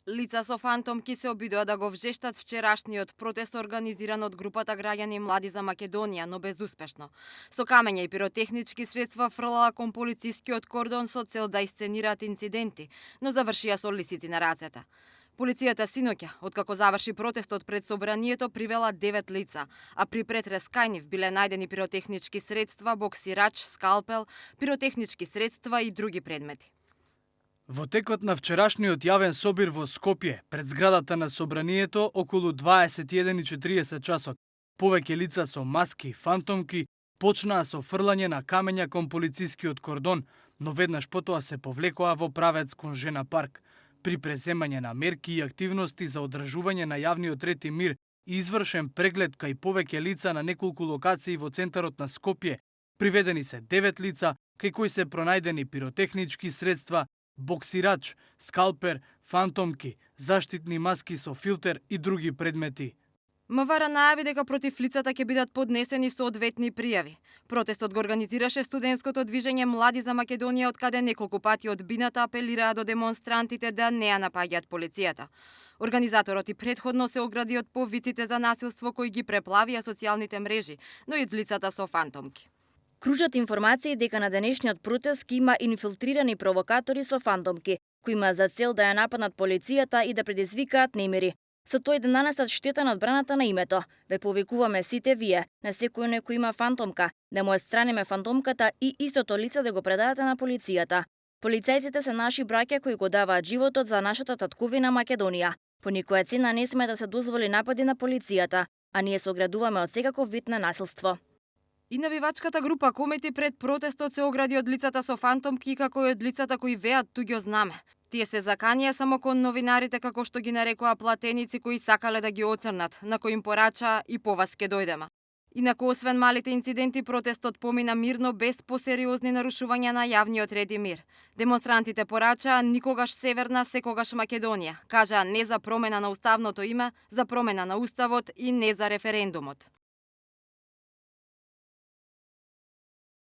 Лица со фантомки се обидоа да го вжештат вчерашниот протест организиран од групата граѓани Млади за Македонија, но безуспешно. Со камења и пиротехнички средства фрлала кон полицискиот кордон со цел да исценираат инциденти, но завршија со лисици на рацете. Полицијата синоќа, откако заврши протестот пред собранието, привела 9 лица, а при претрес кај нив биле најдени пиротехнички средства, боксирач, скалпел, пиротехнички средства и други предмети. Во текот на вчерашниот јавен собир во Скопје, пред зградата на собранието, околу 21:40 часот, повеќе лица со маски, фантомки, почнаа со фрлање на камења кон полицискиот кордон, но веднаш потоа се повлекоа во правец кон Жена парк. При преземање на мерки и активности за одржување на јавниот ред и мир и извршен преглед кај повеќе лица на неколку локации во центарот на Скопје, приведени се 9 лица, кај кои се пронајдени пиротехнички средства, боксирач, скалпер, фантомки, заштитни маски со филтер и други предмети. МВР најави дека против лицата ќе бидат поднесени соодветни пријави. Протестот го организираше студентското движење Млади за Македонија, од каде неколку пати одбината апелираа до демонстрантите да не ја напаѓаат полицијата. Организаторот и претходно се огради од повиците за насилство кои ги преплавија социјалните мрежи, но и од лицата со фантомки. Кружат информации дека на денешниот протест ќе има инфилтрирани провокатори со фантомки, кои има за цел да ја нападнат полицијата и да предизвикаат немири. Со тој да нанесат штета на одбраната на името. Ве повикуваме сите вие, на секој некој има фантомка, да му отстраниме фантомката и истото лице да го предадете на полицијата. Полицајците се наши браќа кои го даваат животот за нашата татковина Македонија. По никоја цена не сме да се дозволи напади на полицијата, а ние се оградуваме од секаков вид на насилство. И навивачката група Комети пред протестот се огради од лицата со фантомки, како и од лицата кои веат туѓо знаме. Тие се заканија само кон новинарите, како што ги нарекоа платеници кои сакале да ги оцрнат, на кои им порача и по вас ке дојдеме. Инаку, освен малите инциденти, протестот помина мирно без посериозни нарушувања на јавниот ред и мир. Демонстрантите порачаа никогаш Северна, секогаш Македонија. Кажаа не за промена на уставното име, за промена на уставот и не за референдумот.